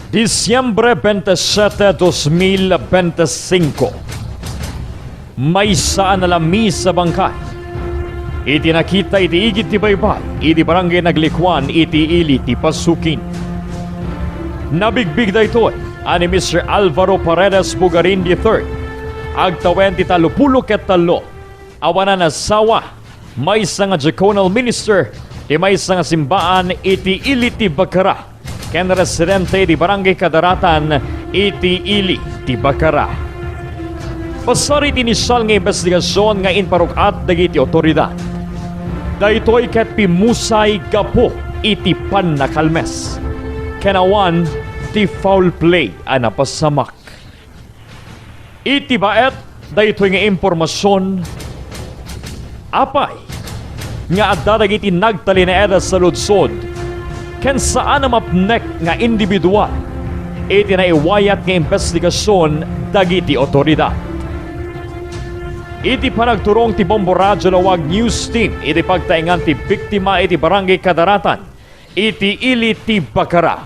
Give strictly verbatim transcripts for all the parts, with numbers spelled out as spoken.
Disyembre twenty-seven, dos mil bente singko. Maysa a nalamiis a bangkay iti nakita iti igid ti baybay iti Barangay Naglikuan iti ili ti Pasukin. Nabigbig daytoy a ni Mister Alvaro Paredes Bugarin the third, agtawen ti tallopulo ket tallo, awanan asawa, maysa nga diaconal minister ti maysa nga simbaan iti ili ti Bacara, ken residente iti Barangay Kadaratan iti ili ti Bacara. Basar iti inisial nga imbestigasion nga imparuk-at dagiti otoridad, daytoy ket pimmusay gapu iti pannakalmes ken awan ti foul play a napasamak. Iti baet daytoy nga impormasion, apay nga adda dagiti nagtalinaed a saludsod ken saan a mapnek nga individual iti naiwayat nga imbestigasion dagiti otoridad. Iti panagturong ti Bombo Radyo Lawag News Team iti pagtaengan ti biktima iti Barangay Kadaratan, iti ili ti Bacara.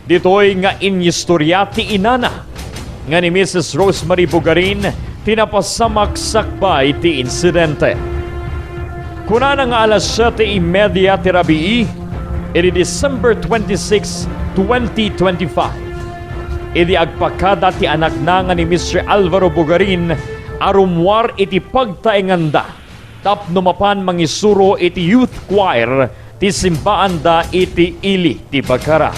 Ditoy nga inistorya ti inana nga ni Missus Rosemary Bugarin ti napasamak sakbay ti insidente. Kunana nga alas siete y media ti rabii, idi December twenty-six, twenty twenty-five, idi agpakada ti anakna nga ni Mister Alvaro Bugarin a rummuar iti pagtaenganda tapno mapan mangisuro iti youth choir ti simbaanda iti ili ti Bacara.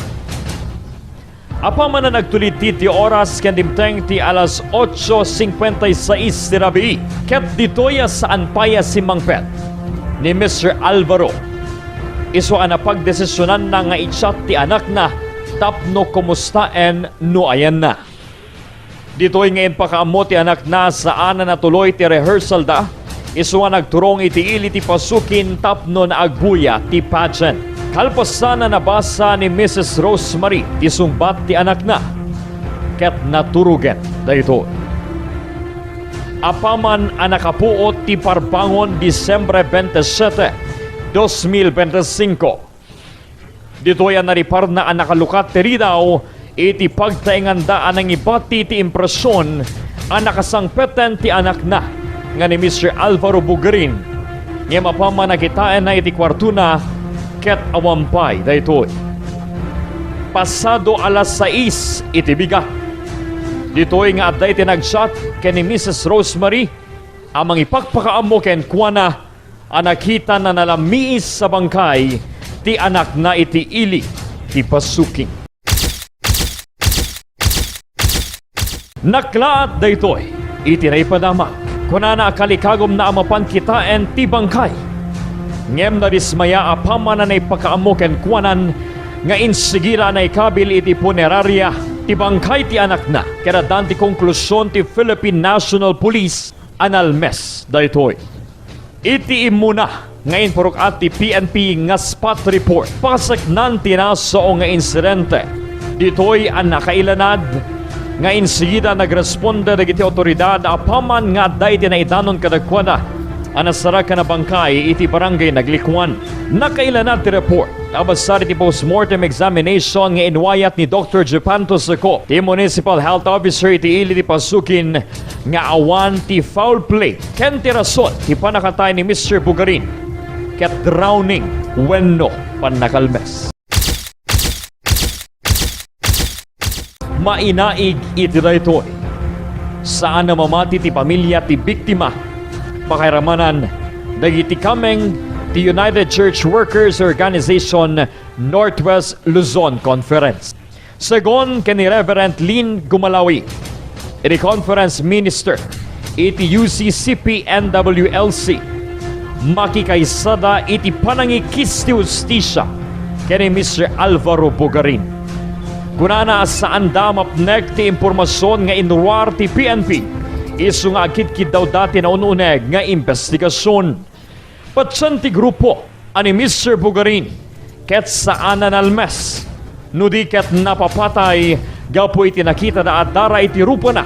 Apaman a nagtulid ti oras ken dimteng ti alas ocho cincuenta y seis ti rabii, ket ditoy a saan pay a simmangpet ni Mister Alvaro, isu a napagdesisionanna nga i-chat ti anakna tapno kumustaen no ayanna. Ditoy nga impakaammo ti anakna saan a natuloy ti rehearsalda, isu a nagturong iti ili ti Pasukin tapno naagbuya ti pageant. Kalpasan a nabasa ni Missus Rosemary ti sungbat ti anakna, ket naturogen daytoy. Apaman a nakapuot ti parbangon Disyembre twenty-seven, dos mil bente singko, ditoy a nariparna a nakalukat ti ridaw iti pagtaenganda a nangibati ti impresion a nakasangpeten ti anakna nga ni Mister Alvaro Bugarin, ngem apaman a kitaenna iti kuartona ket awan pay daytoy. Pasado alas sais iti bigat, ditoy nga adda iti nag-chat ken ni Missus Rosemary a mangipakpakaammo kenkuana a nakitana a nalamiis a bangkay ti anakna iti ili ti Pasukin. Naklaat daytoy iti naipadama. Kunana a kalikagumna a mapan kitaen ti bangkay. Ngem nadismaya apaman a naipakaammo kenkuanan nga insigida a naikabil iti puneraria ti bangkay ti anakna. Ket addan ti konklusion ti Philippine National Police a nalmes daytoy. Iti immuna nga imparuk-at ti P N P nga spot report, paseknan ti nasao nga insidente. Ditoy a nakailanad nga insigida nagresponde dagiti awtoridad apaman nga adda iti naidanon kadakuada a nasarakan a bangkay iti Barangay Naglikuan. Nakailanad ti report a basar iti postmortem examination nga inwayat ni Doktor Jopanto Seco, ti Municipal Health Officer iti ili ti Pasukin, nga awan ti foul play ken ti rason ti pannakatay ni Mister Bugarin ket drowning wenno pannakalmes. Mainaig iti daytoy, saan a mamati ti pamilia ti biktima, pakairamanan dagiti kameng ti United Church Workers Organization Northwest Luzon Conference. Segun ken ni Reverend Lynn Gumalawi, iti conference minister iti U C C P N W L C, makikaysada iti panangikis ti hustisia ken ni Mister Alvaro Bugarin. Kunana a saanda a mapnek ti impormasion nga inruar ti P N P, isu nga agkidkiddawda ti naun-uneg nga imbestigasion. Patien ti grupo a ni Mister Bugarin ket saan a nalmes, no di ket napapatay gapu iti nakitada a dara iti rupana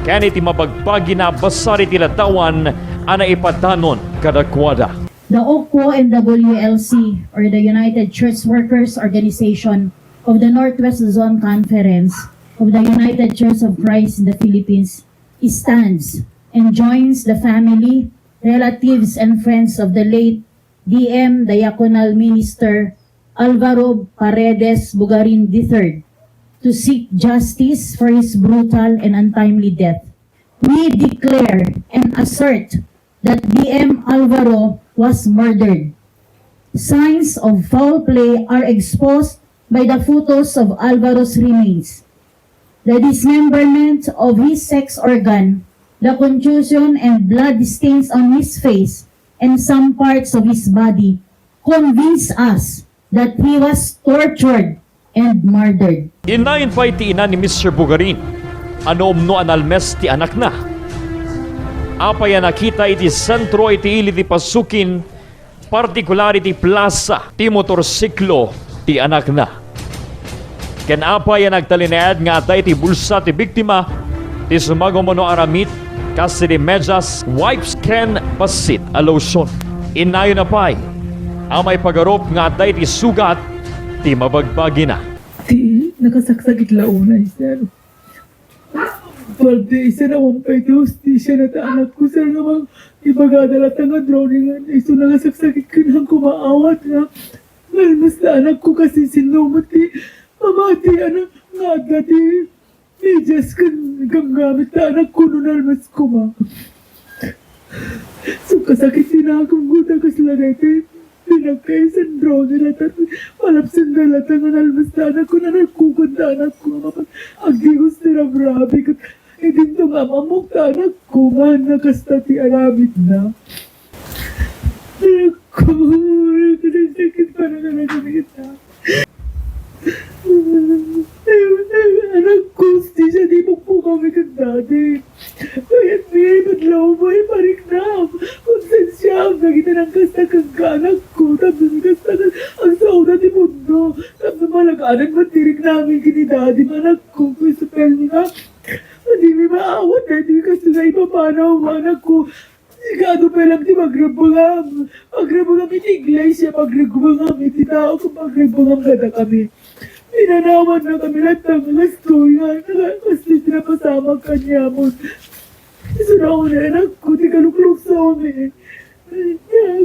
ken iti mabagbagina a basar iti ladawan a naipadanon kadakuada. The O C W L C, or the United Church Workers Organization, of the Northwest Luzon Conference of the United Church of Christ in the Philippines stands and joins the family, relatives, and friends of the late D M Diaconal Minister Alvaro Paredes Bugarin the third to seek justice for his brutal and untimely death. We declare and assert that D M Alvaro was murdered. Signs of foul play are exposed by the photos of Alvaro's remains. The dismemberment of his sex organ, the contusion and blood stains on his face and some parts of his body convince us that he was tortured and murdered. Innayon pay ti ina ni Mister Bugarin a no umno a nalmes ti anakna. Apay a nakita iti sentro iti ili ti Pasukin, partikular iti plasa ti motorsiklo ti anakna. Ken apay a nagtalinaed nga adda iti bulsa ti biktima ti sumagmamano a ramit kas iti medyas, wipes ken bassit a lotion. Innayon pay a maipagarup nga adda iti sugat ti mabagbagina. Ti nakasaksakit la unay, sir. Twelve days na, awan pay ti hustisia na ta anakko, sir, nga mag-, ibagada latta nga drowning, nga isu nakasaksakit ken kumaawat nga nalmes ta anakko, kasi sino met ti mamati, anak, nga adda ti medyas ken gamgamit ta anakko no nalmes koma. So, kasakit ti nakumko ta kasla daytoy pinagkaisan drone nila ta malapsan da latta nga nalmes ta anakko, nanagkukan ta anakko nga mapan agdigos ti rabrabi ket idinto nga amamok ta anakko nga nakasta ti aramidna. Anakko, kasakit para ka na kita. Anakko, hustisia, di pukpukawmi ken dadi. Kayatmi, madlaw mo, ipariknam. Konsensiam, dagiti nangkasta kenka, anakko, tapno kasta ket agsao ti mundo. Tapno malaganan met ti riknam ken ni dadi, anakko, Isabelina. Dimi maawat, dagiti kastoy nga ipapanaw, anakko. Sigado pay lang ti pagrebbengam. Pagrebbengam iti iglesia, pagrebbengam iti tao, ken pagrebbengam kadakami. Pinanawannakami latta nga kastoy nga, nga kastoy ti napasamak kaniamon. Isu na unay, anakko, ti kalukluksomi.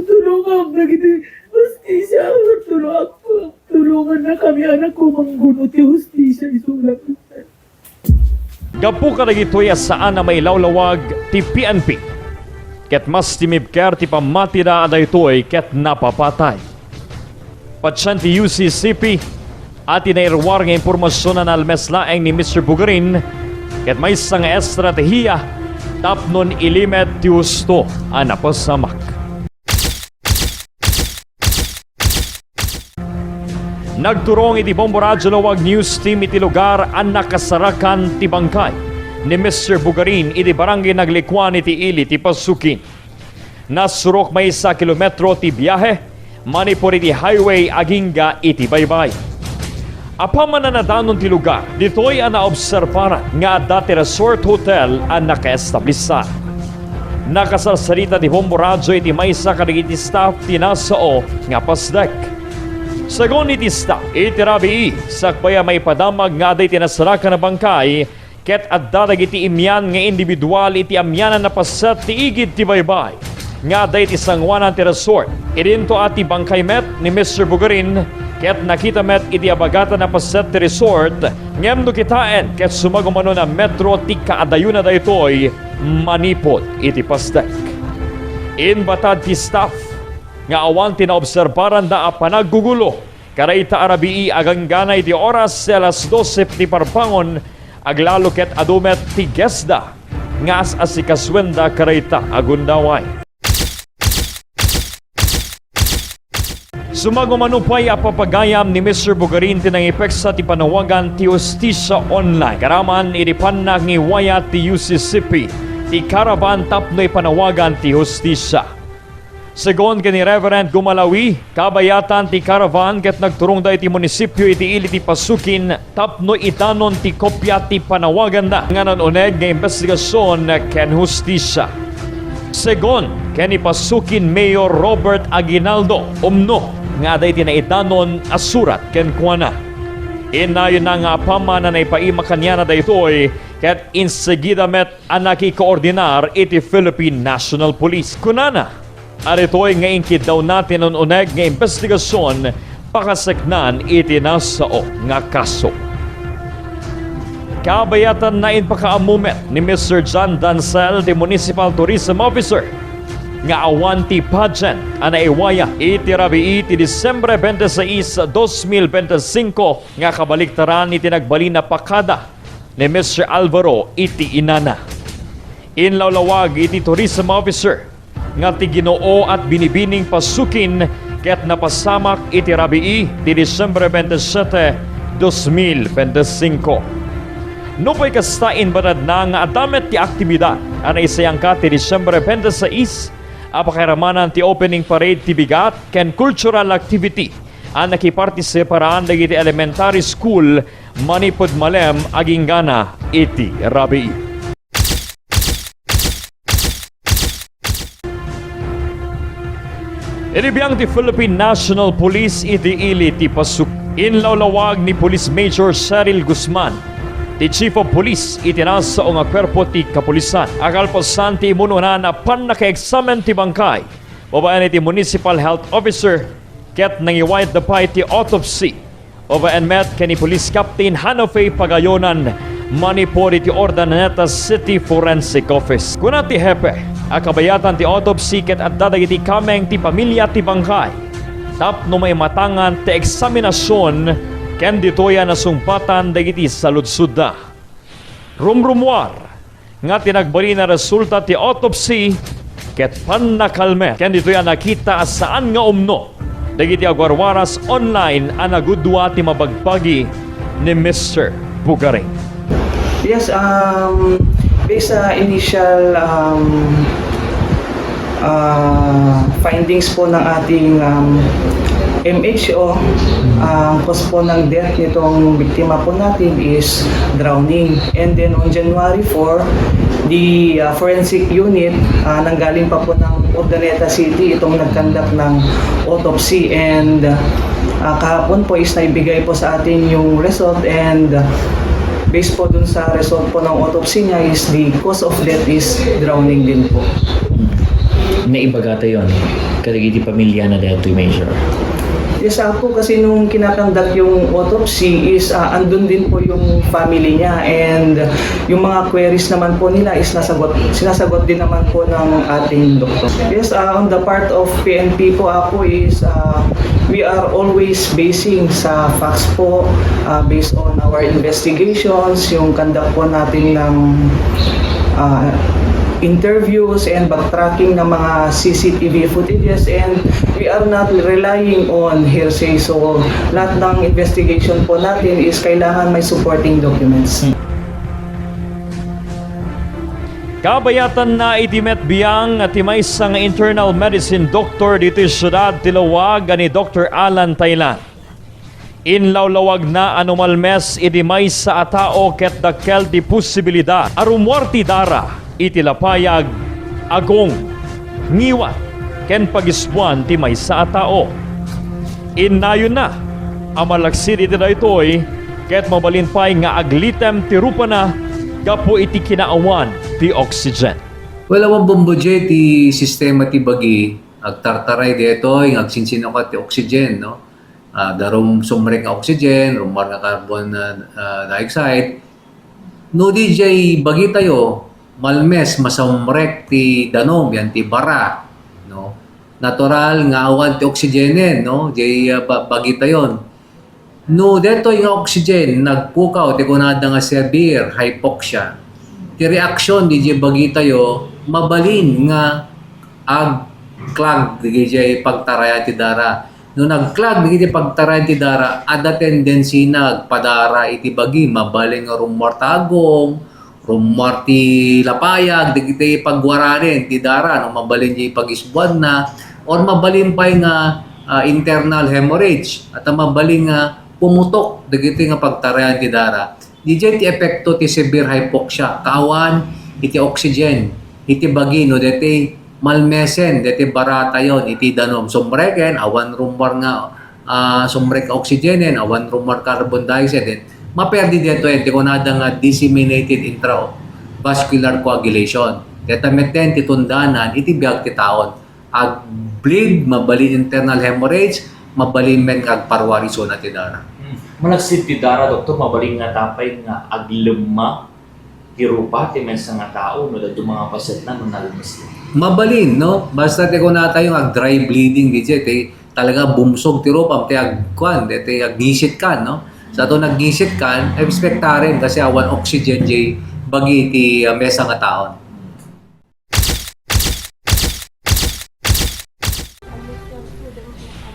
Tulongam dagiti hustisia, tulongam, tulongannakami, anakko, manggun-o ti hustisia, isu la. Gapu kadagitoy a saan a mailawlawag ti P N P, ket mas timibker ti pammatida a daytoy ket napapatay. Patien ti U C C P a ti nairuar nga impormasion a nalmes laeng ni Mister Bugarin ket maysa nga estratehiya tapno ilimed ti husto a napasamak. Nagturong iti Bombo Radyo Laoag News Team iti lugar a nakasarakan ti bangkay ni Mister Bugarin iti Barangay Naglikuan iti ili ti Pasukin. Nasurok maysa a kilometro ti biahe manipud iti highway agingga iti baybay. Apaman a nadanon ti lugar, ditoy a naobserbaran nga adda ti resort hotel a nakaestablisa. Nakasarsarita ti Bombo Radyo iti maysa kadagiti staff ti nasao nga pasdek. Segun iti staff, iti rabii, sakbay a maipadamag nga adda iti nasarakan a bangkay, ket adda dagiti imian nga individual iti amianan a paset ti igid ti baybay nga adda iti sangoanan ti resort. Idinto a ti bangkay met ni Mister Bugarin ket nakita met iti abagatan a paset ti resort, ngem no kitaen ket sumagmamano a metro ti kaadayona daytoy manipud iti pasdek. Imbatad ti staff nga awan ti naobserbaranda a panaggugulo kadayta a rabii a ganggana iti oras ti alas dose ti parpangon, aglalo ket adu met ti guestda nga as-asikasuenda kadayta a gundaway. Sumagmamano pay a papagayam ni Mister Bugarin ti nangipeksa ti panawagan ti hustisia online. Karaman iti pannangiwayat ti U C C P ti caravan tapno ipanawagan ti hustisia. Segun ken ni Reverend Gumalawi, kabayatan ti caravan ket nagturongda iti munisipio iti ili ti Pasukin tapno idanon ti kopia ti panawaganda nga naan uneg nga imbestigasion ken hustisia. Segun ken ni Pasukin Mayor Robert Aguinaldo, umno nga adda iti naidanon a surat kenkuana. Innayon na nga apaman a naipaima kaniana daytoy, ket insegida met a nakikoordinar iti Philippine National Police. Kunana a ditoy nga inkiddawna ti nun-uneg nga imbestigasion pakaseknan iti nasao nga kaso. Kabayatan na impakaammo met ni Mister John Dancel, ti Municipal Tourism Officer, nga awan ti pageant a naiwaya iti rabii ti Disyembre twenty-six, dos mil twenty-cinco, nga kabaliktaran iti nagbalin a pakada ni Mister Alvaro iti inana. Inlawlawag iti Tourism Officer nga ti Ginoo at binibining pasukin ket napasamak iti rabii ti Disyembre twenty-siyete, dos mil twenty-singko. Nupay kasta, imbatedna nga adda met ti aktibidad a naisayangka ti Disyembre twenty-sais a pakairamanan ti opening parade ti bigat ken cultural activity a nakipartisiparan dagiti elementary school manipud malem agingga na iti rabii. Iti biang ti Philippine National Police iti ili ti pasuk, inlawlawag ni Police Major Cheryl Guzman, ti Chief of Police iti nasao nga kuerpo ti kapulisan, a kalpasan ti imun-unan a pannakaeksamen ti bangkay babaen iti Municipal Health Officer ket nangiwayatda pay ti autopsy babaen met ken ni Police Captain Hanafe Pagayonan manipud iti Urdaneta City Forensic Office. Kuna ti hepe a kabayatan ti autopsy ket adda dagiti kameng ti pamilia ti bangkay tapno maimatangan ti eksaminasion ken ditoy a nasungpatan dagiti saludsodda. Rumrumuar nga ti nagbalin a resulta ti autopsy ket pannakalmet ken ditoy a nakita a saan nga umno dagiti agwarwaras online a nagudua ti mabagbagi ni Mister Bugaring. Yes, um, based sa initial, um, ah, findings po ng ating, um, M H O, ang cause po ng death nitong biktima po natin is drowning. And then on January four, the, ah, forensic unit, ah, nanggaling pa po ng Urdaneta City itong nag-conduct ng autopsy. And, ah, kahapon po is naibigay po sa atin yung result, and, ah, based po dun sa result po ng autopsy niya is the cause of death is drowning din po. Naibaga tayo, no? Kadagiti pamilya na daytoy, Major. Yes, Apo, kasi nung kinakandak yung autopsy is, ah, andun din po yung family niya, and yung mga queries naman po nila is nasagot, sinasagot din naman po ng ating doktor. Yes, ah, on the part of P N P po, Apo, is, ah, we are always basing sa facts po, ah, based on our investigations, yung conduct po natin ng, ah, interviews and backtracking ng mga C C T V footages, and we are not relying on hearsay. So, lahat ng investigation po natin is kailangan may supporting documents. Kabayatan na iti met biang ti maysa nga internal medicine doctor ditoy siudad ti Laoag a ni Doktor Alan Taylan. Inlawlawagna a numalmes iti maysa a tao ket dakkel ti posibilidad a rummuar ti dara iti lapayag, agong, ngiwat, ken pagisbuan ti maysa a tao. Innayonna a malaksid iti daytoy ket mabalin pay nga aglitem ti rupana gapu iti kinaawan ti oxygen. Well, awan bombo diay ti sistema ti bagi, agtartaray daytoy nga agsinsinukat ti oxygen, no? Ah, da rum-, sumrek nga oxygen, rummuar nga carbon, ah, ah, dioxide. No di diay bagitayo, malmes, masumrek ti danum, yan ti bara, no? Natural nga awan ti oxygenen, no? Diay, ah, ba-, bagitayon. No detoy nga oxygen, nagpukaw ti kunada nga severe hypoxia. Ti reaksyon diay bagitayo, mabalin nga agklag diay pagtarayan ti dara. No nagklag diay pagtarayan ti dara, adda tendency na agpadara iti bagi, mabalin nga rummuar ti agong, rummuar ti lapayag, dagiti pagwaranen ti dara, no mabalin diay pagisbuanna, or mabalin pay nga, ah, internal hemorrhage, at mabalin nga pumutok dagiti nga pagtarayan ti dara. Diay ti epekto ti severe hypoxia, kaawan iti oxygen iti bagi, no deti malmesen deti baratayon iti danum. Sumreken, awan rummuar nga ah, sumrek a oxygenen, awan rummuar carbon dioxide, then maperdi daytoy ti kunada nga disseminated intravascular coagulation. Dayta metten ti tundanan iti biag ti taon. Ag-bleed, mabalin internal hemorrhage, mabalin met nga agparuar isuna ti dara. Hmm. Malaksid ti dara, Doktor, mabalin nga tapay nga aglemma ti rupa ti maysa nga tao no dadduma nga paset na no nalmes na. Mabalin, no? Basta ti kunatayo nga ag-dry bleeding, di ti talaga bumsog ti rupam, ti agkuan, ti agngisit kan, no? Sa to nagngisit kan, expectaren kasi awan oxygen jay bagi ti, ah, maysa nga taon.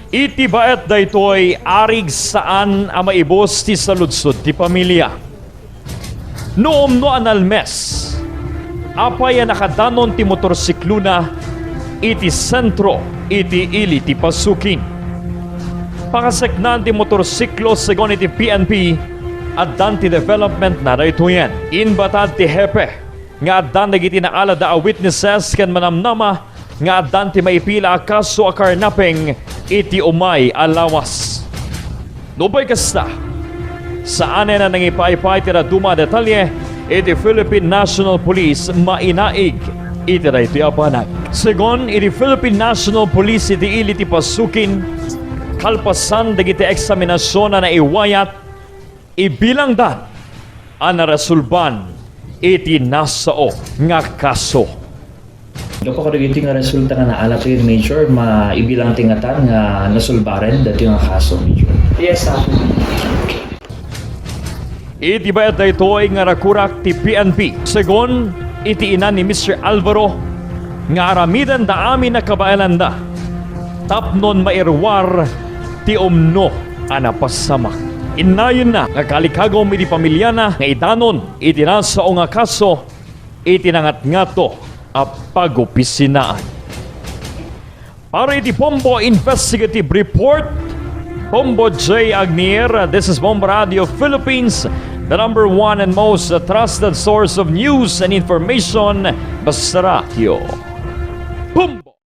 Iti baet daytoy, arig saan a maibus ti saludsod ti pamilia. No umno a nalmes, apay a nakadanon ti motorsiklona iti sentro iti ili ti Pasukin? Pakaseknaan ti motorsiklo segun iti P N P, addan ti development na daytoyen. Inbatad ti hepe nga addan dagiti naalada a witnesses ken manamnama nga addan ti maipila a kaso a carnapping iti umay a lawas. Nupay kasta, saanen a nangipaypay ti dadduma a detalye iti Philippine National Police mainaig iti daytoy a banag. Segun iti Philippine National Police iti ili ti Pasukin, kalpasan dagiti eksaminasion a naiwayat, ibilangdan a naresolban iti nasao nga kaso. Gapu kadagiti nga resulta nga naalatayon, Major, maibilang ti ngatan nga nasolbaren dati nga kaso, Major? Yes, sir. Iti bayat daytoy nga rakurak ti P N P, segun iti ina ni Mister Alvaro, nga aramidenda amin a kabaelanda tapnon mairuar ti umno a napasamak. Innayonna nga kalikagum iti pamilyana nga idanon iti nasao nga kaso iti nangatngato a pagopisinaan. Para iti Bombo Investigative Report, Bombo J Agnier, this is Bombo Radio Philippines, the number one and most trusted source of news and information. Basta Radio.